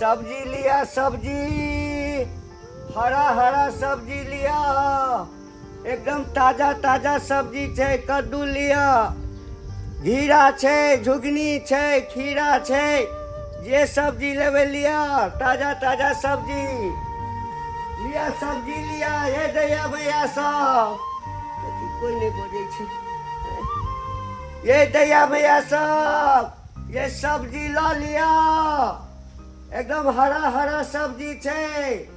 सब्जी लिया सब्जी, हरा हरा सब्जी लिया, एकदम ताजा ताजा सब्जी छै। कद्दू लिया, घिरा छै, झुगनी छै, खीरा छै, जे सब्जी लेबै लिया, ताजा ताजा सब्जी लिया, सब्जी लिया। हे दैया भैया सब, कोई नहि बजै छै। ये दैया भैया सब, ये सब्जी लऽ लिअ, एकदम हरा हरा सब्जी छै।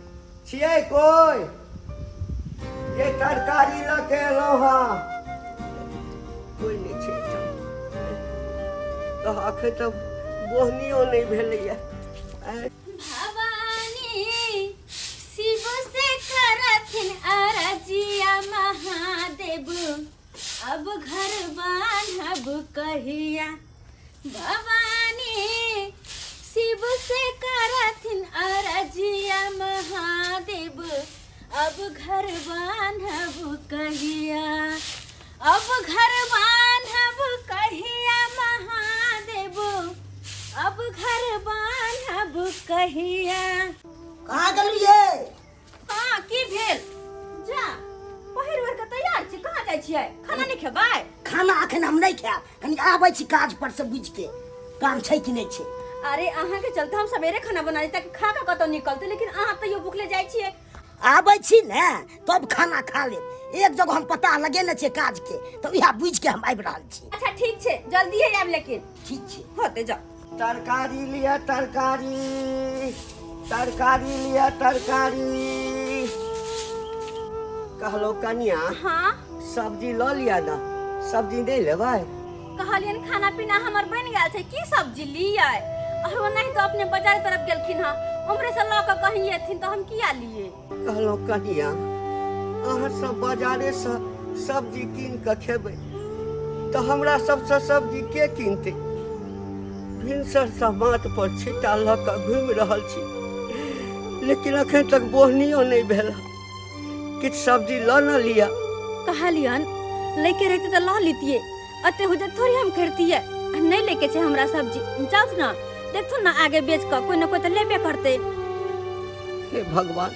छियै कोइ? ये तरकारी लऽ के एलहुँ हँ। कोइ नहि छै एहिठाम तऽ अखन तऽ बोहनियो नहि भेलैया। भवानी शिव से करथिन अरजिया महादेव, अब घर बान्हब कहिया। भवानी शिव से करथिन अरजिया महादेव, अब घर बान्हब कहिया। अब घर बान्हब कहिया महादेव, अब घर बान्हब कहिया। कहाँ गेलियै? हाँ, की भेल? जा पहिर ओढ़ के तैयार छी, कहाँ जाइ छियै? खाना नहि खेबै? खाना अखन हम नहि खायब, कनि आबै छी काज पर से बुझि के काम छै कि नहि छै। अरे अहाँ के चलते हम सवेरे खाना बना ली ताकि खा के कतौ निकलते, लेकिन अहाँ तैयो भूखले जाइ छियै। आबै छी ने तब खाना खा लेब। एक जगह हम पता लगेने छियै काज के, तऽ इएह बुझि के हम आबि रहल छी। अच्छा ठीक छै, जल्दी आयब लेकिन। ठीक छै। होते जाओ। तरकारी लिअ तरकारी, तरकारी लिअ तरकारी। कहलो कनिया। हाँ। सब्जी लऽ लिअ ने, सब्जी नहि लेबै? कहलियन खाना पीना हमर बनि गेल छै, की सब्जी लियै? और वो नहीं तो अपने बाजार तरफ गेलखिन हँ, उम्हरे से लऽ कऽ कहीं एथिन तऽ हम किया लिए। कहलहुँ कनिया, अहाँ सब बाजारेसँ सब्जी कीन कऽ खेबै तऽ हमरा सबसँ सब्जी के कीनतै? भिनसरसँ माथ पर छिट्टा लऽ कऽ घुमि रहल छी, लेकिन अखन तक बोहनियो नहि भेल। किछु सब्जी लऽ ने लिअ। कहलियन लैके रहते तऽ लऽ लितियै, अते हुजत थोड़ी हम खरीदतियै। नहि लैके छै हमरा सब्जी, जाउ ने देखथुन ने आगे बेच कऽ कोई न कोई तऽ लेबे करतै। हे भगवान,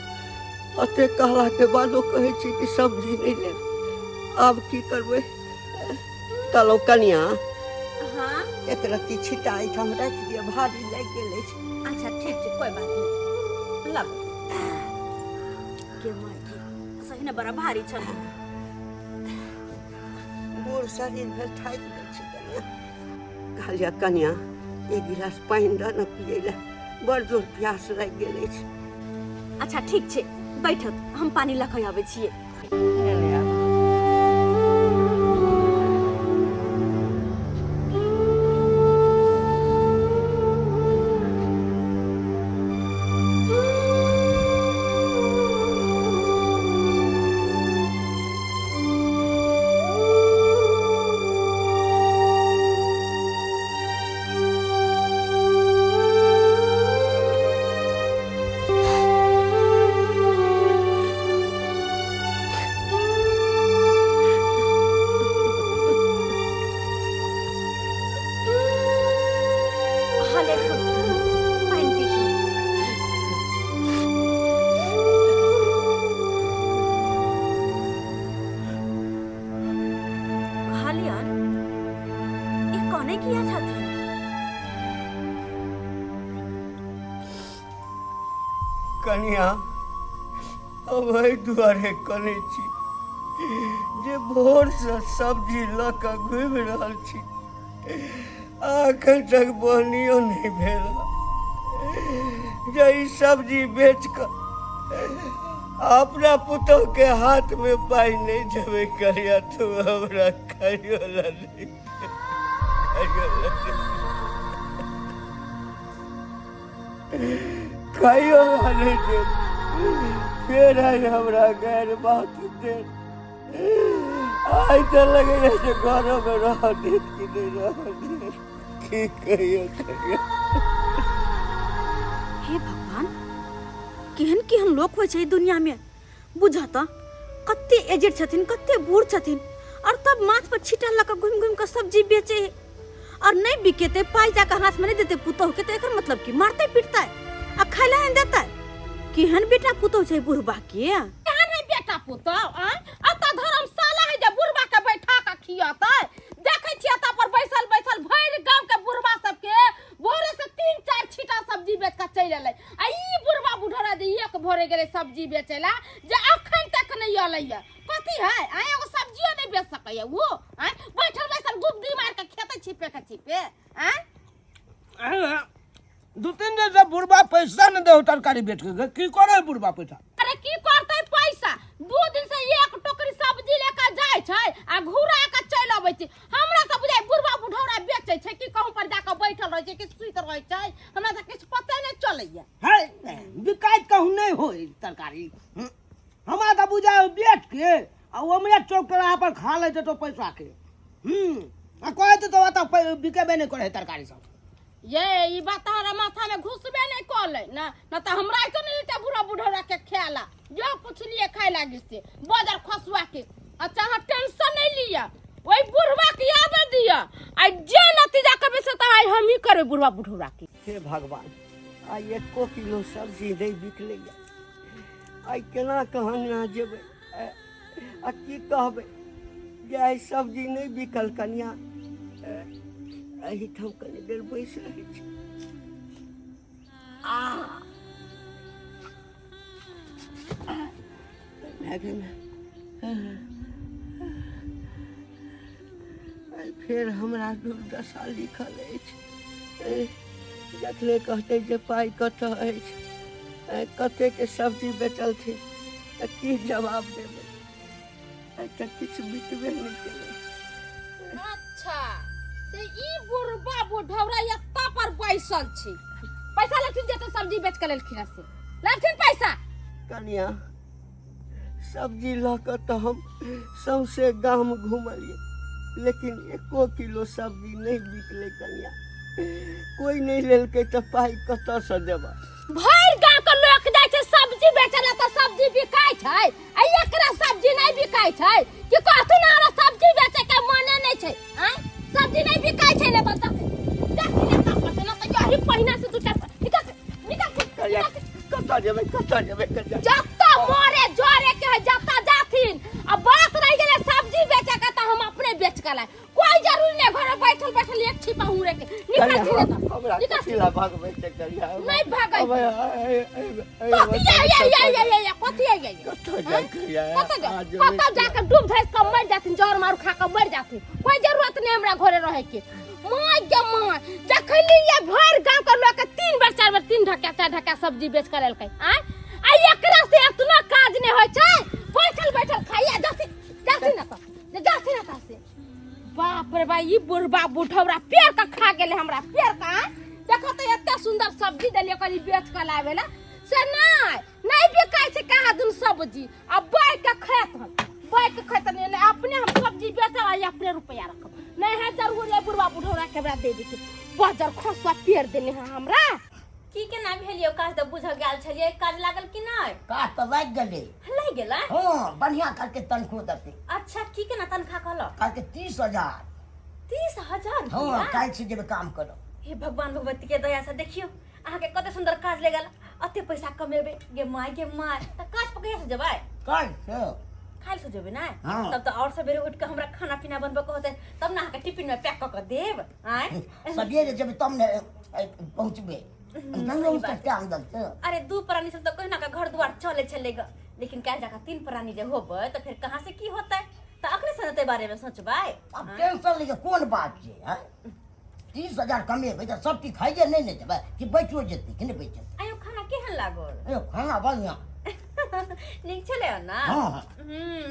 अते कहला के बादो कहै छी कि सब्जी नहि लेब, आब की करबै? कहलहुँ कनिया। हाँ। एक रत्ती छिट्टा एहिठाम राखि दिअ, भारी लागि गेल अछि। अच्छा ठीक छै, कोई बात नहीं, लग के माय सही ने बड़ा भारी छल। बूढ़ शरीर भेल, थाकि गेल छी कनिया। कहलियै कनिया, एक गिलास पानि दऽ ने पियै लए, बड़ जोर प्यास लागि गेल अछि। अच्छा ठीक छै, बैठत, हम पानि लऽ कऽ आबै छियै। नेने आब। हाँ देखो, पानि पीथु। कहलियन ई कने किया छथिन? कनिया, हम एहि दुआरे कनै छी जे भोरसँ सब्जी लऽ कऽ घुमि रहल छी, आ एखन तक बोहनियो नहि भेल। जे ई सब्जी बेच कऽ अपना पुतोह के हाथ में पाई नहीं देवे करिया, तू हमरा खाइयो ला नहीं, खाइयो ला नहीं, खाइयो ला नहीं दे। फेर आई हमरा गैर बात दे, आइ तऽ लगैया जे घरो में रह देत कि नहीं रह देत, की कहियो कहियो। हे भगवान, केहन केहन लोक होइ छै ई दुनियामे। बुझह तऽ कते एजेड छथिन, कते बूढ़ छथिन, और तब माथ पर छीटा लऽ कऽ घुमि घुमि कऽ सब्जी बेचे है, और नहीं बिकेते, पाई जाके हाथ में नहीं देते पुतोह के, तो एकर मतलब की मारते पिटते आ खाय लए नहि देतै। केहन बेटा पुतोह छै बुढ़बा के? केहन है बेटा पुतोह? आँय, एतऽ धर्मशाला है जे बुढ़बा के बैठा के खियतै? देखै छियै एतऽ पर बैसल बैसल भरि गाँव के बुढ़बा सबके भोरे से 3-4 छीटा सब्जी बेच के चलि एलै, आ ई बुढ़बा बुढ़ौरा जे एक भोरे गेलै सब्जी बेचै ला जे अखन तक नहि एलैया। कथी है? आँय, एगो सब्जियो नहि बेच सकैया ओ? आँय, बैठल बैसल गुब्दी मारि के खेतै छिपे के छिपे। आँय, 2-3 दिन से बुढ़बा पैसा न दे तरकारी बेच के, की करे बुढ़बा पैसा? अरे की करतै पैसा, 2 दिन से एक टोकरी सब्जी लेके जाय छै आ घुरा के चलि अबै छै। हमरा तऽ बुझाइ बुढ़बा बुढ़ौरा बेचै छै कि कहूँ पर जाके बैठल रहै छै कि सुति रहै छै, हमरा तऽ किछु पते नहि चलैया। है बिकाइत कहूँ नहि होय तरकारी। हमरा तऽ बुझाइ बेच के आ ओ हमरा चौक चौराहा पर खा लै छै तो पैसा के। आ कहै छै तऽ ओतऽ बिकेबे नहि करै है तरकारी सब। ये ई बात तोहरा माथा में घुसबे नहीं कले ना, ना तो हमरा ऐसे नहीं देते बुढ़ा बुढ़ौरा के खेला जो कुछ लिए खाए लागी से बाजार खसुआ के। अच्छा अहाँ टेंशन नहीं लिया, वही बुढ़वा के आबे दिया आ जे नतीजा करबे से तो आई हम ही करबे बुढ़वा बुढ़ौरा के। हे भगवान, आइ एको किलो सब्जी नहीं बिकलैया, आइ केना कऽ अंगना जेबै आ की कहबै जे आइ सब्जी नहि बिकल कनिया? एहिठाम कनि देर बैस रहै छी। आ आइ फेर हमरा दुर्दशा लिखल अछि। जखने कहतै जे पाइ कतऽ अछि, कतेके सब्जी बेचलथिन, तऽ की जवाब देबै? आइ तऽ किछु बिकबे नहि केलै। अच्छा तऽ ई बुढ़बा बुढ़ौरा एत्ता पर बैसल छी, पैसा लेथिन जते सब्जी बेच के लेलखिन से लेथिन पैसा। कनिया, सब्जी लऽ कऽ तऽ हम सौंसे गाम घुमलियै, लेकिन एको किलो सब्जी नहि बिकलै कनिया। कोई नहि लेलकै तऽ पाइ कतऽसँ देबऽ? भरि गाँव के लोक जाइ छै सब्जी बेचै लए तऽ सब्जी बिकाइ छै, आ एकरा सब्जी नहि बिकाइ छै। कि कहथुन हमरा सब्जी बेचै के मने नहि छै? आँय, सब्जी नहि बिकाइ छै ने? बता देखी ने तब पर ने तऽ यही पहिना से दूटा निकल निकल कनिया, निकल। कतऽ जेबै, कतऽ जेबै कनिया? जत्ता मरे जरे के है जत्ता जाथिन। आ बात रहि गेलै सब्जी बेचे के तऽ हम अपने बेच के लाए, कोई जरूरी नहीं घर बैठल बैठल एक छिपा हुरे के निकल कनिया, छी ने तऽ हमरा निकल। कथी ला भगबै छै कनिया? नहि भगै। अबै, ऐ, ऐ, ऐ, कथी ये ये ये ये ये ये कथी ये ये कतऽ जाय कनिया? कतऽ जा आ जेबै। कतऽ जाके डूब धैस के मर जाथिन, जहर मारू खा के मर जाथिन। कोई जरूरत नहीं हमरा घरे रहे के। माँ गे माँ, जखनी ये भरि गांव के लोग के 3 बेर 4 बेर 3 ढक्का 4 ढक्का सब्जी बेच के लेलकै। आँय, आ एकरा से एतना काज नहीं होइ छै, बैठल बैठल खाइया। जाथिन जाथिन ना तऽ जाथिन ना से। बाप रे बा, ई बुढ़बा बुढ़ौरा पेड़ के खा गेलै हमरा पेड़ के। आँय, देखो तऽ एते सुंदर सब्जी देलियै कनी बेच के लाबै ला, से नहि नहि बिकाइ छै कहाँ दुन सब्जी। आ बैठ के खेत हन, बैठ के खेत नहीं, नहीं, अपने हम सब्जी बेचब आ अपने रुपया रखब। नहीं है जरूर है बुढ़वा बुढ़ौरा के हमरा दे देते बजर खसुआ पेड़ देने है हमरा। की केना भेल यौ काज? तऽ बुझऽ गेल छलियै, काज लागल कि नहि? काज तऽ लागि गेलै। लागि गेलै? हँ, बढ़िया करके तनखो देतै। अच्छा, की केना तनखा कहलक? कहलकै 30,000। 30,000? हँ, काल्हि से जेबै काम करऽ। हे भगवान भगवती के दया से देखियौ अहाँके कते सुंदर काज लगल, अते पैसा कमेबै गे माय गे माय। तऽ काज पर कहिया से जेबै? काल्हि से। काल्हि से जेबै ने? हँ। तब तऽ और सवेरे उठि कऽ हमरा खाना पीना बनबऽ के होतै, तब ने अहाँके टिफिन में पैक कऽ कऽ देब। आँय, सवेरे जेबै तब ने पहुँचबै। सही बात। टाइम लगतै। अरे 2 प्राणी सब तऽ कहिना कऽ घर दुआर चलै छलै ग, लेकिन काल्हि जाकऽ 3 प्राणी जे होबै तऽ फेर कहाँ से की होतै? तऽ अखने से ने ताहि बारे में सोचबै। आब टेंशन लैके कोन बात छै? आँय, 30,000 कमेबै तऽ सब चीज खाइए नहि ने जेबै कि बचियो जेतै कि नहि बचि जेतै? आयो खाना केहन लागल? ए, खाना बढ़िआँ। नीक छलै ना? हँ, हँ।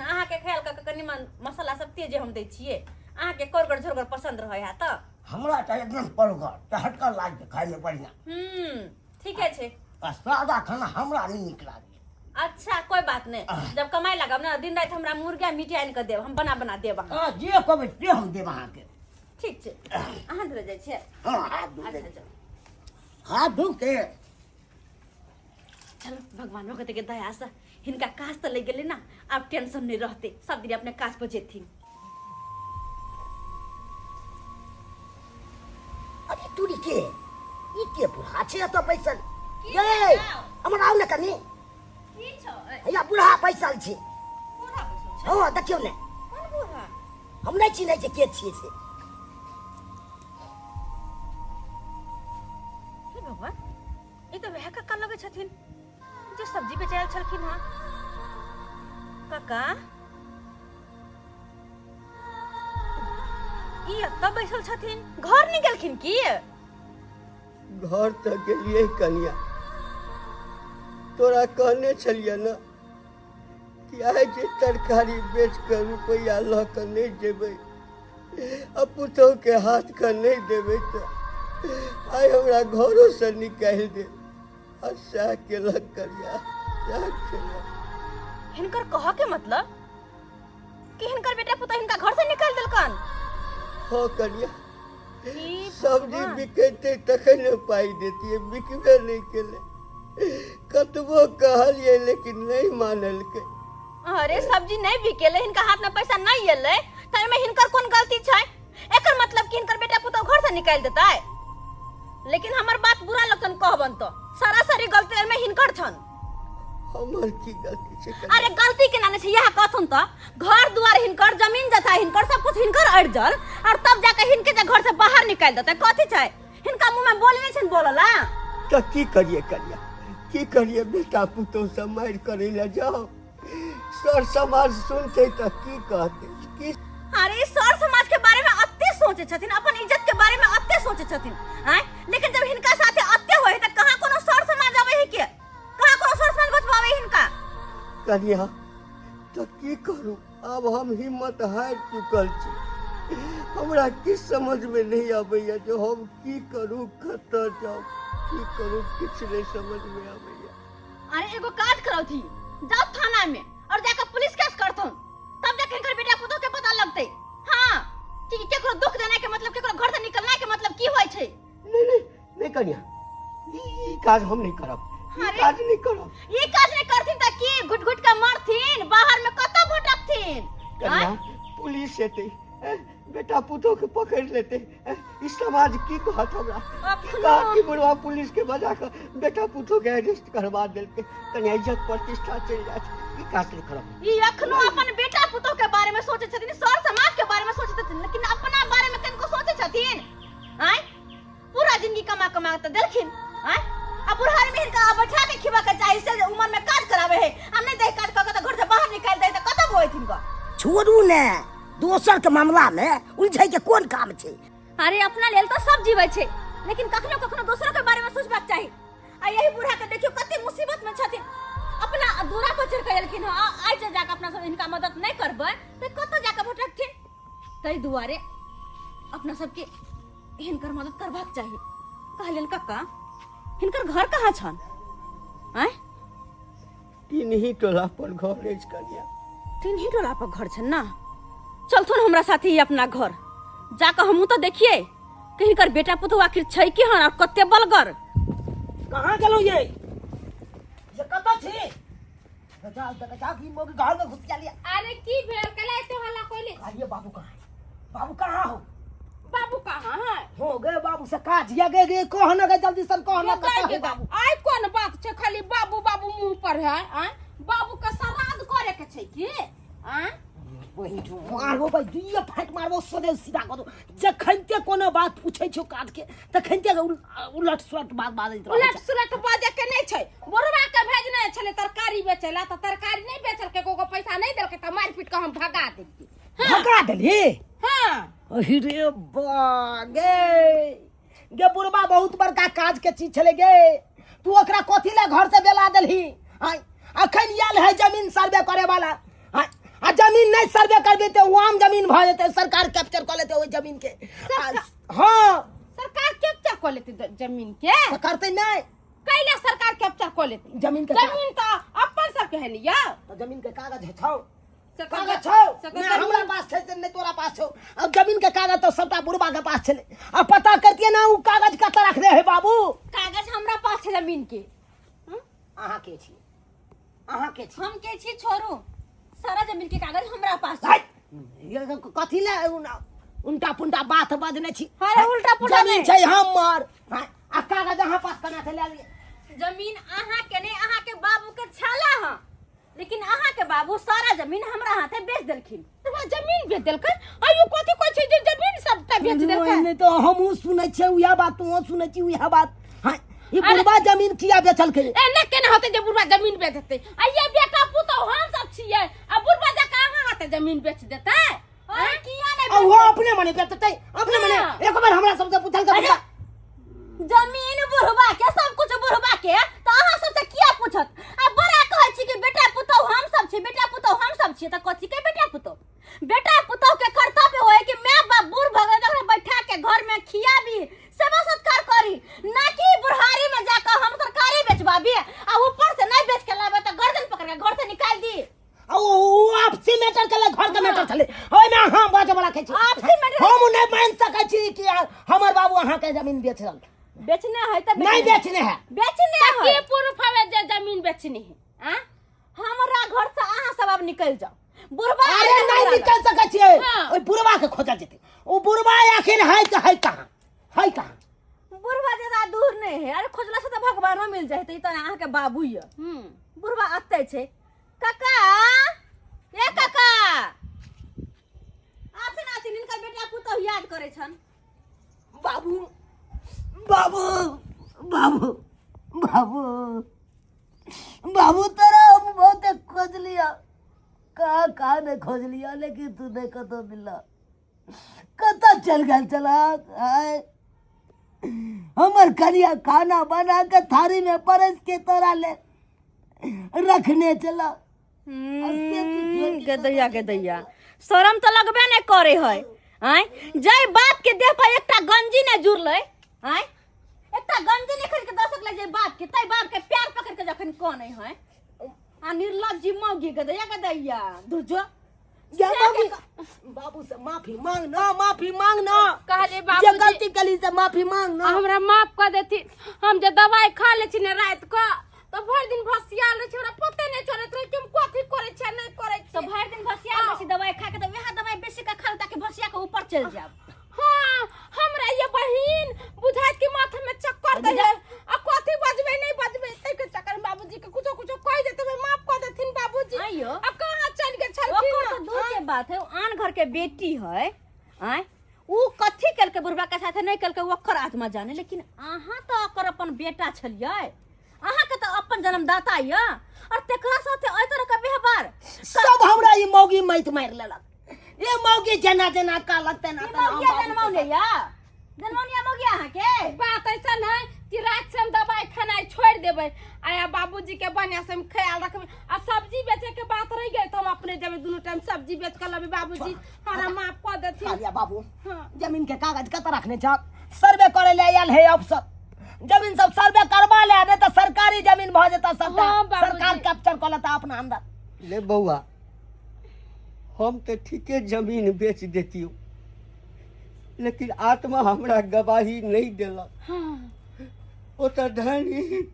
अहाँके ख्याल कऽ कऽ कनि मसाला सब तेजे हम दै छियै, अहाँके करगर झोरगर पसंद रहै है तऽ। हमरा तऽ एकदम करगर चहटकर लागै छै खायमे बढ़िआँ। ठीके छै। आ सादा खाना हमरा नहि नीक लागै। अच्छा कोई बात नहीं, जब कमाए लागब ना दिन राति हमरा मुर्गा मीट आनि कऽ देब, हम बना बना देब अहाँ। हँ, जे कहबै से हम देब अहाँके। ठीक छै, अहाँ धोए जाइ छियै? हँ, हाथ धो। अच्छा जाउ। हाथ धो के। चलो भगवान भगवती के दया से हिनका काज तऽ लागि गेलै ना, आब टेंशन नहीं रहते, सब दिन अपने काज पर जेथिन। अरे तूरी के ई के बुढ़ा छै एतऽ बैसल? ये हमर आउ ने कनी। की छौ? हैया बूढ़ा बैसल छै। बूढ़ा बैसल छै? हँ, देखियौ ने। कोन बूढ़ा? हम नहि चिन्है छियै के छियै से। हे भगवान, ई तऽ वएह कक्का लगै छथिन जे सब्जी बेचै आयल छलखिन हँ। कक्का, ई एतऽ बैसल छथिन, घर नहि गेलखिन की? घर तऽ गेलियै कनिया, तोरा कहने छलियै ने कि आइ जे तरकारी बेच कऽ रुपैआ लऽ कऽ नहि जेबै आ पुतोहके हाथके नहि देबै तऽ आइ हमरा घरोसँ निकालि दे। आ सएह केलक कनिया, सएह केलक। हिनकर कहऽ के मतलब कि हिनकर बेटा पुतोह हिनका घर से निकालि देलकन? हँ कनिया, हे सब्जी भगवान। बिकेतै तखन ने पाइ देतियै, बिकबे नहि केलै। कतबो कहलियै लेकिन नहि मानलकै। अरे सब्जी नहीं बिकेले, हिनका हाथ में पैसा नहीं एलै, त एहिमे हिनकर कोन गलती छै? एकर मतलब कि हिनकर बेटा पुतोह घर से निकालि देतै? लेकिन हमर बात बुरा लगतन कहबन तो सरासरी गलती एहिमे हिनकर छन। हमर की गलती छै कनिया? अरे गलती केना नहि छै, इएह कहथुन तऽ घर दुआर हिनकर, जमीन जथा हिनकर, सब कुछ हिनकर अड़जल, और तब जाके हिनके जे घर से बाहर निकालि देतै, कथी छै? हिनका मुँह में बोली नहि छनि बोलला। तऽ की करियै कनिया, की करियै? बेटा पुतोह सब मारि करै लए जाओ, सर समाज सुनतै तऽ की कहतै? की अरे सर समाज के बारे में अत्ते सोचे छथिन, अपन इज्जत के बारे में अत्ते सोचे छथिन आय, लेकिन जब हिनका साथे अत्ते होय त कहां कोनो सर समाज आवे है के? कहां कोनो सर समाज बचवावे हिनका? कनिया तऽ की करू, आब हम हिम्मत हारि चुकल छी। हमरा किछु समझमे नहि आबैया जे हम की करू, कतऽ जाउ, की करू, किछु नहि समझमे आबैया। अरे एगो काज करौथी, जाओ थाना में और जाकर पुलिस केस करथुन, तब जाके हिनकर बेटा पुतोह के पता लगतै। हाँ, कि केकरो दुख देना के मतलब, केकरो घर से निकलना के मतलब की होय छै। नहीं नहीं नहीं कनिया, ई काज हम नहीं करब, ई अरे? काज नहीं करब। ई काज नहीं करथिन त की घुट घुट के मरथिन, बाहर में कतौ भटकथिन? कनिया पुलिस एतै, बेटा पुतोह के पकड़ लेते, ई समाज की कहत हमरा? की कहत कि बुढ़वा पुलिस के बजा के बेटा पुतोह के अरेस्ट करवा देलकै? कनिया इज्जत प्रतिष्ठा चलि जायत, ई काज नहीं करब। ई अखनो अपन बेटा पुतोह के बारे में सोचे छथिन, सर समाज के बारे में सोचे छथिन, लेकिन अपना बारे में कनको सोचे छथिन? आय पूरा जिंदगी कमा कमा के देलखिन, आय आ बुढ़ारी में हिनका बैठा के खिबा के चाही, से उम्र में काज करावे है, आ नहीं दे काज क के घर से बाहर निकाल दे त कतौ होइथिन ग? छोड़ू ने, दोसर के मामला में उलझै के कोन काम छै? अरे अपना लेल तो सब जीवे छै, लेकिन कखनो कखनो दोसरो के बारे में सोचबाक चाही। आ यही बूढ़ा के देखियो कते मुसीबत में छथिन, अपना दूरा पर चढ़ के एलखिन हँ, आइ जे जाके अपना सब हिनका मदद नहीं करबै तऽ कतऽ जाके भटकथिन। ताहि दुआरे अपना सबके हिनकर मदद करबाक चाही। कहलियनि कक्का, हिनकर घर कहाँ छन? आँय? तीन ही टोला पर घर अछि कनिया। तीन ही टोला पर घर छन ना? चलथुन हमरा साथे ही अपना घर जाके हमहूँ तऽ देखिए कि हिनकर बेटा पुतहु आखिर छै कि हन और कते बलगर। कहाँ गेलहुँ ये? ये कतऽ छी? जा जा जा की मोगी घर में घुस गेलियै। अरे की भेल, कला एते हल्ला कोइले? अरे बाबू कहाँ है? बाबू कहाँ हो? बाबू कहाँ है? हो गए बाबू से काज या गे गे कह न गे जल्दी सन कह न कतऽ है बाबू? आइ कोन बात छै, खाली बाबू बाबू मुंह पर है? आय बाबू के श्राद्ध करे के छै की? आय बहिन जो मारबो भाई, दुइये फाटि मारबो सदैव सीधा कऽ दो। जखनते कोनो बात पूछै छौ काज के तखनते उलट सुलट बात बाजैत रहै उलट छै। सुलट बाजे के नहि छै। बुढ़वा के भेजने छलै तरकारी बेचै ला, तऽ तरकारी नहि बेचलकै, एको गो पैसा नहि देलकै, तऽ मारि पीट कऽ हम भगा देलियै। भगा देली? हाँ। अहि रे बा गे गे बुढ़वा बहुत बड़का काज के चीज छलै गे, तू ओकरा कथी ला घर से बेला देलही? आय अखन आयल है जमीन सर्वे करे वाला, आय आ जमीन नहीं सर्वे करबे ते ओ आम जमीन भऽ जेतै, सरकार कैप्चर कऽ लेतै ओहि जमीन के। हाँ सरकार कैप्चर कऽ लेतै जमीन के? तऽ करतै नहि। कैला सरकार कैप्चर कऽ लेतै जमीन के? जमीन तऽ अपन सबके है ने यौ। तऽ जमीन के कागज है छौ? से तऽ कागज छौ? से तऽ नहि जमीन- हमरा पास छै से नहि तोरा पास छौ। अब जमीन के कागज तऽ सबटा बुढ़बा के पास छलै, आ पता करतियै ने ओ कागज कतऽ रखने है बाबू। कागज हमरा पास छै जमीन के। अहाँ के छी? अहाँ के छी? हम के छी छोड़ू, सारा जमीन के कागज हमरा पास छै। हाय, ये कथी ले उल्टा पुल्टा बात बजने छी? अरे उल्टा पुल्टा जमीन नहि। छै हमर, हाय, आ कागज अहाँ पास केना के लए लियै? जमीन अहाँ के नहीं अहाँ के बाबू के छाला हँ, लेकिन अहाँ के बाबू सारा जमीन हमरा हाथे बेच देलखिन। तोरा जमीन बेच देलकै? आयो कथी कहै छै जे जमीन सबटा बेच देलकै? नहि तऽ हमहूँ सुनै छियै उएह बात, तोहूँ सुनै छी उएह बात। हाँ, ई बुढ़बा जमीन किया बेचलकै? एना केना होतै जे बुढ़बा जमीन बेच देतै? आ ये बेटा पुतहु हम सब छियै, आ बुढ़बा जकाँ अहाँ हाथे जमीन बेच देतै? अरे किया नहि आ ओहो अपने मने बेचतै? अपने मने? हाँ। एक बार हमरा सबसे पूछलकै बुढ़बा। जमीन बुढ़बा के, सब कुछ बुढ़बा के, तऽ अहाँ सबसे किया पूछत? आ बड़ा कहै छी कि बेटा पुतहु हम सब छी, बेटा पुतहु हम सब छी, तऽ कथी के बेटा पुतहु? बेटा पुतहु के कर्तव्य होय कि my बाप बूढ़ भऽ गेल तऽ ओकरा बैठा के घर में खियाबी, सेवा सत्कार करी, ना कि बुढ़ारी में जाकर हम तरकारी बेचबाबी, आ ऊपर से नहीं बेच के लाबे तऽ गर्दन पकड़ के घर से निकाल दी। आ ओ आपसी मैटर चले, घर के मैटर चले, ओहिमे अहाँ बाजऽ वाला के छी? आपसी मैटर हम नहि मान सकै छी कि हमर बाबू अहाँके जमीन बेच रहल। बेचने है तऽ नहीं बेचने है। बेचने तऽ है। की प्रूफ हवे जे जमीन बेचने है? आ हमरा घर से अहाँ सब अब निकल जाओ। बुढ़बा अरे आयल नहीं हमरा लग। निकल सकै छियै। हाँ। ओहि बुढ़बा के खोजल जेतै। ओ बुढ़बा आखिर है तऽ है कहाँ, है कहाँ? बुढ़बा ज्यादा दूर नहीं है। अरे खोजला से तऽ भगवानो मिल जाए, ई तऽ अहाँ के बाबू यऽ। बुढ़बा अतै छै। काका, ए काका, आथिन आथिन, हिनकर बेटा पुतहु याद करै छन। बाबू, बाबू, बाबू, बाबू, बाबू, तोरा हम बहुत खोज लिया, कहाँ कहाँ नहीं खोज लिया, लेकिन तू नहीं कतौ मिलला। कतऽ चल गेल चला? आय हमर कनिया खाना बना के थारी में परस के तोरा ले रखने चला। गदैया गदैया, शरम तऽ लगबे नहि करे है। आँय, जाहि बाप के देह पर एकटा गंजी नहि जुड़लै, आँय, एकटा गंजी नहि खरीद के दऽ सकलै जे बाप के, ताहि बाप के प्यार पकड़ के जखन कनै है आ निर्लज्जी मौगी गदैया गदैया धुजो। या बाबू, बाबू से माफी मांग ना, माफी मांग ना। कहलिए जे बाबूजी गलती कली से माफी मांग ना। हमरा माफ कर देथिन। हम जे दवाई खा लै छी ने राति कऽ, तऽ भरि दिन भसियाल रहै छै, हमरा पते नहि चलैत रहै कि हम कथी करै छियै नहि करै तऽ छियै। भरि दिन भसिया जाइ छी दवाई खा के, तऽ वएह दवाई बेसी के खा ताकि भसिया के ऊपर चलि जायब। हाँ, हमरा ये बहिन बुझाइत कि माथा में चक्कर दै है, आ कथी बजबै नहि बजबै ताहि के चक्कर में बाबूजी के कुछो कुछो कहि देते। माफ कर देथिन बाबूजी। आइयो। आ कहाँ चलि गेल छलखिन? ओकर तऽ दूर के बात है, ओ आन घर के बेटी है। आँय, ऊ कथी केलकै बुढ़बा के साथे नहि केलकै ओकर आत्मा जाने, लेकिन अहाँ तऽ ओकर अपन बेटा छलियै, अहाँके तऽ अपन जन्मदाता यऽ, और तेकरा साथे एहि तरह के व्यवहार? सब हमरा ई मौगी मैत मारि लेलक। ये मौगी जेना जेना कहलक तेना ई तेना हम मौगिया बाबू के जनमौने यऽ, जनमौनिया मौगिया अहाँके। बात ऐसन है कि रात से हम दवाई खेनाइ छोड़ि देबै आ बाबूजी के बढ़िया से हम ख्याल रखबै, आ सब्जी बेचे के बात रहि गेल तऽ हम अपने जेबै, दुनू टाइम सब्जी बेच के लेबै। बाबूजी हमरा माफ कऽ देथिन। कहलिया बाबू, हाँ। जमीन के कागज कतऽ रखने छह? सर्वे करे ले आयल है अफसर, जमीन सब सर्वे करवा ले, नहीं तऽ सरकारी जमीन भऽ जेतऽ सबटा। हाँ, बाबूजी। सरकार कैप्चर कऽ लेता अपना अंदर। ले बौआ, हम तऽ ठीके जमीन बेच देतियौ, लेकिन आत्मा हमरा गवाही नहि देलक। ओ तऽ धनी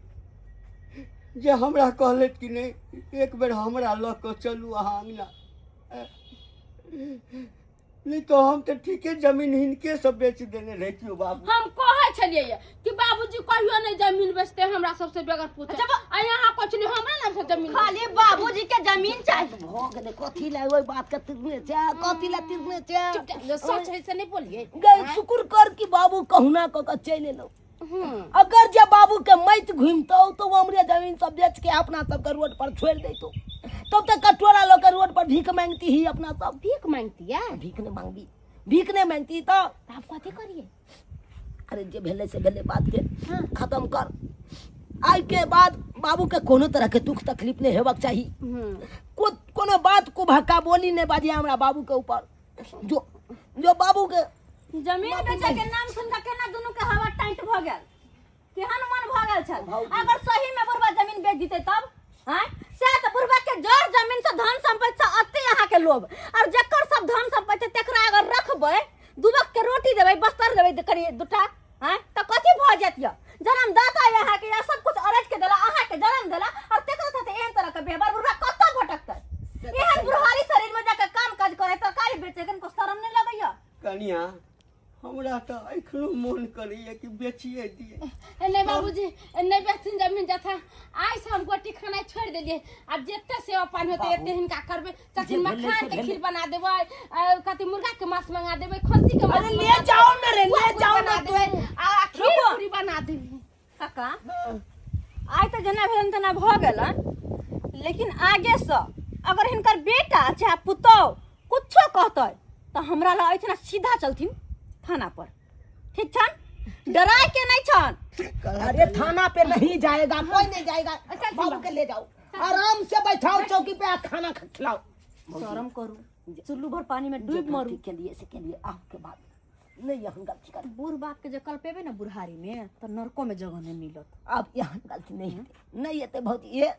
जे हमरा कहलथि कि नहि, एक बेर हमरा लऽ कऽ चलू अहाँ अङ्गना, नहीं तो हम तो ठीके जमीन हिनके सब बेच देने रहितियो बाबू। हम कहै छलियै ये कि बाबूजी कहियो नहीं जमीन बेचते हमरा सबसे बगैर पूछे, आ यहाँ कुछ नहीं हमरा नाम से जमीन। खाली बाबूजी के जमीन चाही। भऽ गेलै, कथी लए ओहि बात के तिरने छै? कथी लए तिरने छै? जे सच है से नहीं बोलिए। गै, शुक्र कर कि बाबू कहुना कऽ के चलि एलौ। अगर जे बाबू के मैत घुमतौ तो वो हमरे जमीन सब बेच के अपना सबके रोड पर छोड़ देतौ, तब तक कटोरा लऽ के रोड पर भीख मांगती ही अपना सब। भीख मांगती है? भीख नहीं मांगबी, भीख नहीं मांगती तो आप कथी करिए? अरे जे भेलै से भेलै, बात के खत्म कर। आइ के बाद बाबू के कोनो तरह के दुख तकलीफ नहीं हेबाक चाही। कोनो बात को भक्का बोली नहीं बाजी हमरा बाबू के ऊपर। जो जो बाबू के जमीन बेचे के नाम सुन के केना दुनू के हवा टाइट भ गेल, केहन मन भ गेल छल। अगर सही में बुढ़बा जमीन बेच दिते तब हैं से त बुढ़बा के जड़ जमीन से धन संपत्ति से अति अहाँ के लोभ, और जकर सब धन संपत्ति तेकरा अगर रखबै, दू वक्त के रोटी देबै, बस्तर देबै कनि दूटा हैं त कथी भ जायत य? जन्मदाता अहाँ के या सब कुछ अरज के देला, अहाँ के जन्म देला, और तेकरा साथे एहन तरह के व्यवहार, बुढ़बा कतऽ भटकतै? एहन बुढ़ारी शरीर में जाके काम काज करे, तरकारी बेचे के शरम नहीं लगैया? कनिया, हमरा तऽ एखनो मोन करैया कि बेचिए दिए। नहीं बाबूजी, नहीं बेचथिन जमीन जथा। आइ से हम गोटी खाना छोड़ देलिए। आब जते सेवा पानी होते एते हिनका करबे। चथिन जे भेलै मखान से के भेलै। खीर बना देबै, कथी मुर्गा के मांस मंगा देबै, खस्सी के मांस अरे ले मंगा देबै, जाओ ना रे, पुआ ले पूरी जाओ बना ना देबै, तू। आ खीर रुको। पूरी बना देबै। काका, आइ तऽ जेना भेल तेना भऽ गेलन, लेकिन आगेसँ अगर हिनकर बेटा चाहे पुतोह कुछो कहतै तऽ हमरा लग एहिठिना सीधा चलथिन थाना पर। ठीक छन? डराय के नहीं छन। अरे थाना पे नहीं जाएगा, कोई नहीं जाएगा। बाबू के ले जाओ, आराम से बैठाओ चौकी पे आ खाना खिलाओ। शरम करू, चुल्लू भर पानी में डूब मरू। के लिए से के लिए आपके बात नहीं, यहाँ गलती कर। बूढ़ बाप के जे कल्पेबे ना बुढ़ारी में तो नरको में जगह नहीं मिलत। अब यहाँ गलती नहीं हेतै, नहीं हेतै भौजी, ये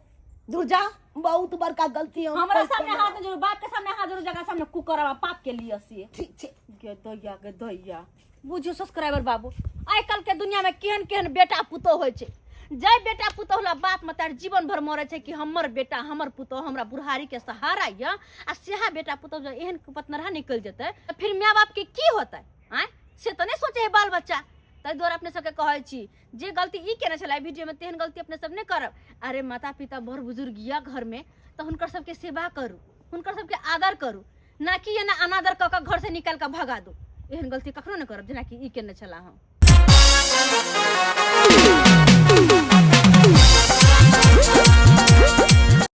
दूर जा, बहुत बड़का गलती है। हमरा सामने हाथ जोड़ू, बाप के सामने हाथ जोड़ू, जगह सामने कुकरवा पाप के लिए से। ठीक छै। गे दैया, गे दैया। बुझियौ सब्सक्राइबर बाबू, आइ काल्हि के दुनिया में केहन केहन बेटा पुतोह होइ छै। जाहि बेटा पुतोह ला बाप मतार जीवन भर मरै छै कि हमर बेटा हमर पुतोह हमरा बुढ़ारी के सहारा यऽ, आ सेहा बेटा पुतोह जँ एहन पतनरहा निकलि जेतै तऽ फिर माय बाप के की होतै? आँय, से तऽ नहि सोचै है बाल बच्चा। ताहि दुआरे अपने सबके कहै छी, जे गलती ई केने छलै वीडियो में तेहन गलती अपने सब नहि करब। अरे माता पिता बड़ बुजुर्ग यऽ घर में तऽ हुनकर सबके सेवा करू, हुनकर सबके आदर करू, ना कि एना अनादर कऽ कऽ घर से निकालि कऽ भगा दू। एहन गलती कखनो नहि करब जेनाकि ई केने छला हम।